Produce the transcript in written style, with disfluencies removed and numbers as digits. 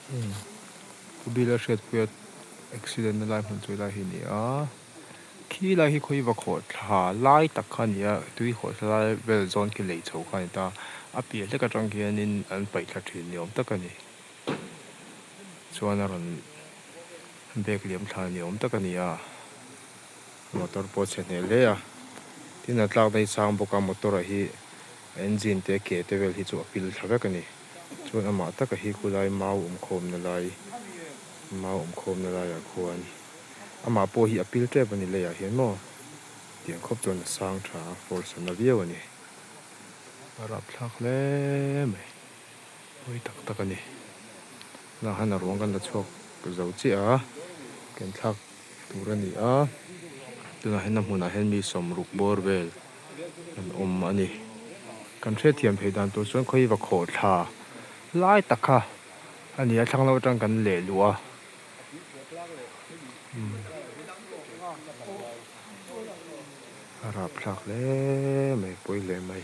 Pu Bila hriatpuia accident na lai hmun chu helai hi a ni a khi lai hi khawi va khawh thla lai tak kha a ni a tui khawh thla lai vel zawn khi lei chho kha a ni ta a piah hlek atang khianin an paih thla thin ni awm tak a ni chuan a rawn bag liam thla ni awm tak a ni a motor pawh a chhe hneh hle a tin a tlak na hi sang bawk a motor ah hi a engine te ke te vel hi chu a pil thla vek a ni. Chuan amah taka hi khulai mau awm khawmna lai mau awm khawmna laiah khuan amah pawh hi a pil tep a ni leiah hian maw tiang khawp chuan a sang tha a force a na viau a ni a rapthlak hle mai pawi tak tak a ni tunah hian a ruang kan la chhuak zo chiah a ken thlak tur a ni a tunah hian a hmunah hian mi sawmruk bawr vel. an awm a ni. Kan hriatthiam theih dan tur chuan khawi va khawh thla lai tak kha a ni a, thlang lo atang kan leh luh a. A rapthlak hle mai, pawi hle mai.